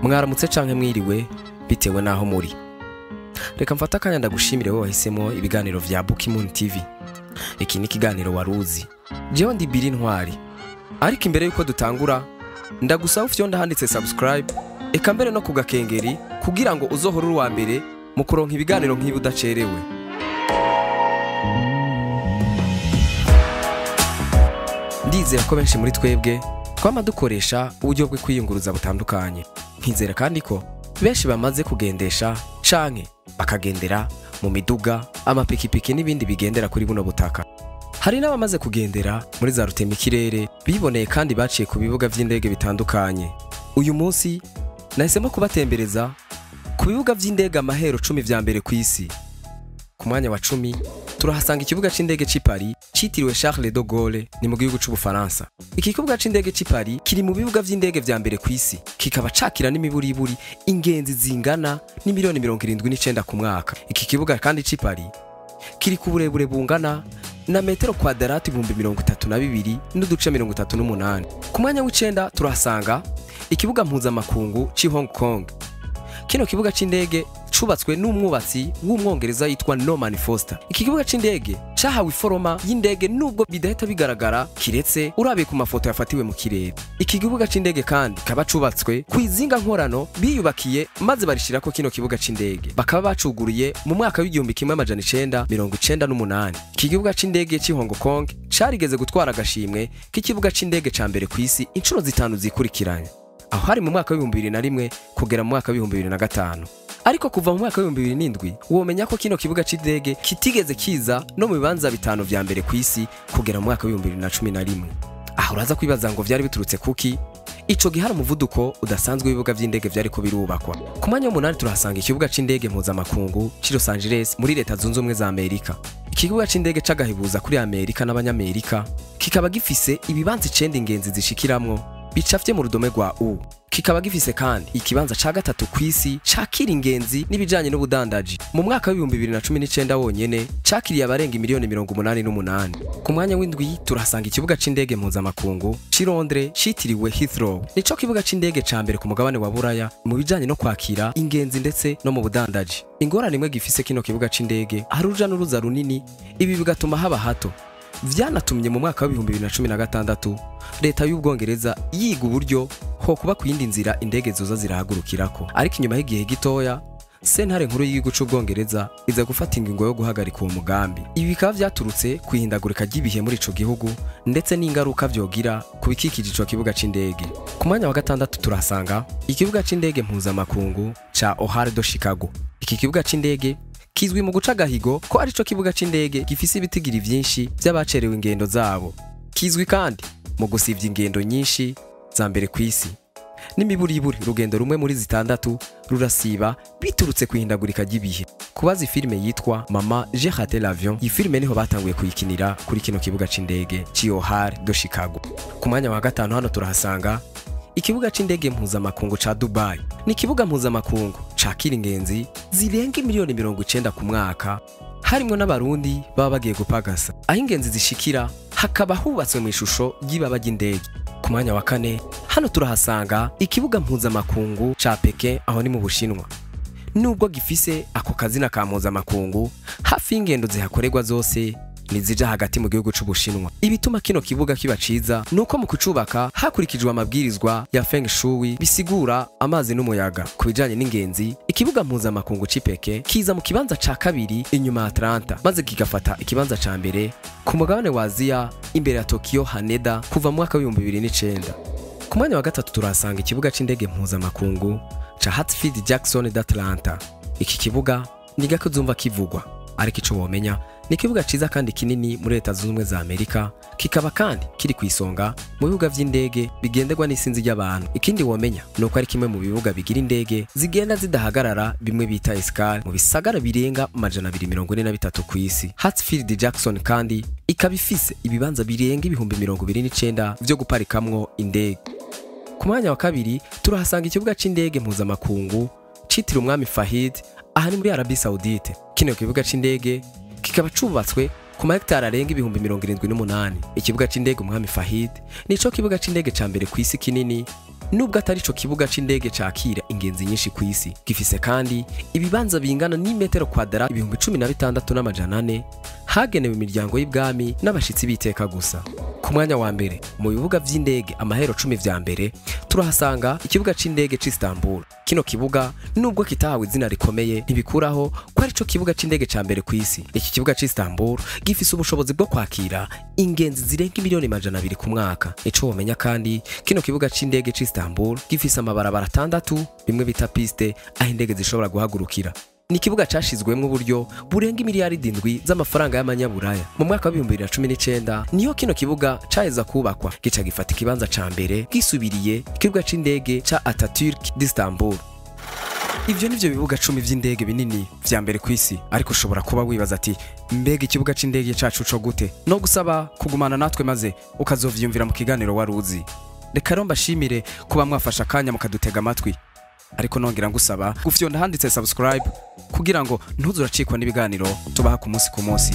Mwaramutse canke mwiriwe bitewe naho muri. Reka mfata akanya ndagushimire wowe wahisemo ibiganiro vya Bukimoon TV. Iki ni ikiganiro waruzi. Jewe ndi Biri Ntwari. Ariko imbere yuko dutangura ndagusaba ufyonda handitse subscribe eka mbere no kugakengeri kugira ngo uzohore uri uwa mbere mu kuronka ibiganiro nk'ibi udacerewe. Ndizera ko benshi muri twebwe twama dukoresha uburyo bwo kwiyunguruza butandukanye. Nkizera kandi ko benshi bamaze kugendesha canke bakagendera mu miduga, amapikipiki n'ibindi bigendera kuri buno butaka. Hari n'abamaze kugendera muri za rutemikirere biboneye kandi baciye ku bibuga vy'indege bitandukanye. Uyu munsi nahisemo kubatembereza ku bibuga vy'indege amahero 10 vya mbere kw'isi. Ku mwanya wa 10 turahasanga ikibuga c'indege c'i Paris citiriwe Charles de Gaulle, ni mu gihugu c'Ubufaransa. Iki kibuga c'indege c'i Paris kiri mu bibuga vy'indege vya mbere kw'isi, kikaba cakira n'imiburiburi ingenzi zingana n'imiliyoni 79 ku mwaka. Iki kibuga kandi c'i Paris kiri ku burebure bungana na metero kwadarati 32,238. Ku mwanya w'icenda turahasanga ikibuga mpuzamakungu c'i Hong Kong. Kino kibuga c'indege cubatswe n'umwubatsi w'umwongereza yitwa Norman Foster. Iki kibuga c'indege cahawe iforoma y'indege nubwo bidahita bigaragara kiretse urabiye ku mafoto yafatiwe mu kirere. Iki kibuga c'indege kandi kaba cubatswe ku izinga nkorano biyubakiye maze barishirako kino kibuga c'indege. Bakaba bacuguriye mu mwaka w'1998. Iki kibuga c'indege c'i Hong Kong carigeze gutwara agashimwe k'ikibuga c'indege ca mbere kw'isi inshuro 5 zikurikiranye. Aho hari mu mwaka w'2001 kugera mu mwaka w'2005. Ariko kuva mu mwaka w'2007 womenya ko kino kibuga c'indege kitigeze kiza no mu bibanza 5 vya mbere kw'isi kugera mu mwaka w'2011. Aho uraza kwibaza ngo vyari biturutse kuki? Ico gihe hari umuvuduko udasanzwe w'ibibuga vy'indege vyariko birubakwa. Ku mwanya w'umunani turahasanga ikibuga c'indege mpuzamakungu c'i Los Angeles muri Leta Zunze Ubumwe za Amerika. Ikibuga c'indege c'agahebuza kuri Amerika n'abanyamerika kikaba gifise ibibanza 9 ingenzi zishikiramwo bicafye mu rudome rwa U. Kikaba gifise kandi ikibanza ca gatatu kw'isi cakira ingenzi n'ibijanye n'ubudandaji. Mu mwaka w'2019 wonyene cakiriye abarenga miliyoni 88. Ku mwanya w'indwi turahasanga ikibuga c'indege mpuzamakungu c'i Londres citiriwe Heathrow. Nico kibuga c'indege ca mbere ku mugabane wa Buraya mu bijanye no kwakira ingenzi ndetse no mu budandaji. Ingorane imwe gifise kino kibuga c'indege hari uruja n'uruza runini, ibi bigatuma haba hato. Vyanatumye mu mwaka wa 2016 leta y'Ubwongereza yiga uburyo ho kuba kuyindi nzira indege zoza zirahagurukirako. Ariko inyuma y'igihe gitoya sentare nkuru y'igihugu c'Ubwongereza iza gufata ingingo yo guhagarika uwo mugambi. Ibi bikaba vyaturutse kwihindagurika ry'ibihe muri ico gihugu ndetse n'ingaruka vyogira ku bikikije ico kibuga c'indege. Ku mwanya wa gatandatu turahasanga ikibuga c'indege mpuzamakungu ca O'Hare de Chicago. Iki kibuga c'indege kizwi mu guca agahigo ko arico kibuga c'indege gifise ibitigiri vyinshi vy'abacerewe ingendo zabo. Kizwi kandi mu gusivya ingendo nyinshi za mbere kw'isi. N'imiburiburi urugendo rumwe muri 6 rurasiba biturutse kwihindagurika ry'ibihe. Kubaza filime yitwa Mama j'ai raté l'avion, iyi filime niho batanguye kuyikinira kuri kino kibuga c'indege c'i O'Hare de Chicago. Ku mwanya wa gatanu hano turahasanga ikibuga c'indege mpuzamakungu ca Dubai. Ni ikibuga mpuzamakungu cakira ingenzi zirenga miliyoni 90 ku mwaka, harimwo n'abarundi baba bagiye gupagasa. Aho ingenzi zishikira hakaba hubatswe mu ishusho y'ibaba ry'indege. Ku mwanya wa kane hano turahasanga ikibuga mpuzamakungu ca Pekin, aho ni mu Bushinwa. Nubwo gifise ako kazina ka mpuzamakungu, hafi y'ingendo zihakorerwa zose nizija hagati mu gihugu c'Ubushinwa. Ibituma kino kibuga kiba ciza nuko mu kucubaka hakurikijwe amabwirizwa ya Feng Shui bisigura amazi n'umuyaga. Ku bijanye n'ingenzi, ikibuga mpuzamakungu c'i Pekin kiza mu kibanza ca kabiri inyuma ya Atlanta, maze kigafata ikibanza ca mbere ku mugabane wa Aziya imbere ya Tokyo Haneda kuva mu mwaka w'2009. Ku mwanya wa gatatu turahasanga ikibuga c'indege mpuzamakungu ca Hartsfield Jackson d'Atlanta. Iki kibuga ni gake uzumva kivugwa, ariko ico womenya ni ikibuga ciza kandi kinini muri Leta Zunze Ubumwe za Amerika, kikaba kandi kiri kwisonga mu bibuga vy'indege bigenderwa n'isinzi ry'abantu. Ikindi womenya nuko ari kimwe mu bibuga bigira indege zigenda zidahagarara, bimwe bita escale, mu bisagara birenga 243 kw'isi. Hartsfield Jackson kandi ikaba ifise ibibanza birenga 29,000 vyo guparikamwo indege. Ku mwanya wa kabiri turahasanga ikibuga c'indege mpuzamakungu citiriwe Umwami Fahid, aha ni muri Arabie Saoudite. Kino kibuga c'indege kikaba cubatswe ku mahegitari arenga 78,000. Ikibuga c'indege Umwami Fahid nico kibuga c'indege ca mbere kw'isi kinini Nubwo atari ico kibuga c'indege cakira ingenzi nyinshi ku isi, gifise kandi ibibanza bingana n'imetero kwadara 16,400 hagenewe imiryango y'ibwami n'abashitsi b'iteka gusa. Ku mwanya wa mbere mu bibuga vy'indege amahero 10 vya mbere turahasanga ikibuga c'indege c'Istanbul. Kino kibuga nubwo kitahawe izina rikomeye ntibikuraho ko ari co kibuga c'indege ca mbere ku isi. Iki kibuga c'Istanbul gifise ubushobozi bwo kwakira ingenzi zirenga 200,000,000 ku mwaka. Ico womenya kandi, kino kibuga c'indege c'Istanbul gifise amabarabara 6, bimwe bita piste, aho indege zishobora guhagurukira. Ni ikibuga cashizwemwo uburyo burenga imiliyaridi 7 z'amafaranga y'amanyaburaya. Mu mwaka wa 2019 niho kino kibuga caheza kubakwa, gica gifata ikibanza ca mbere gisubiriye ikibuga c'indege ca Atatürk d'Istanbul. Ivyo nivyo bibuga 10 vy'indege binini vya mbere ku isi. Ariko ushobora kuba wibaza ati mbega ikibuga c'indege cacu co gute? No gusaba kugumana natwe maze ukazovyumvira mu kiganiro waruzi. Reka rero mbashimire kuba mwafasha akanya mukadutega amatwi, ariko nongera ngusaba gufyonda handitse subscribe kugira ngo ntuzuracikwa n'ibiganiro tubaha ku munsi ku munsi.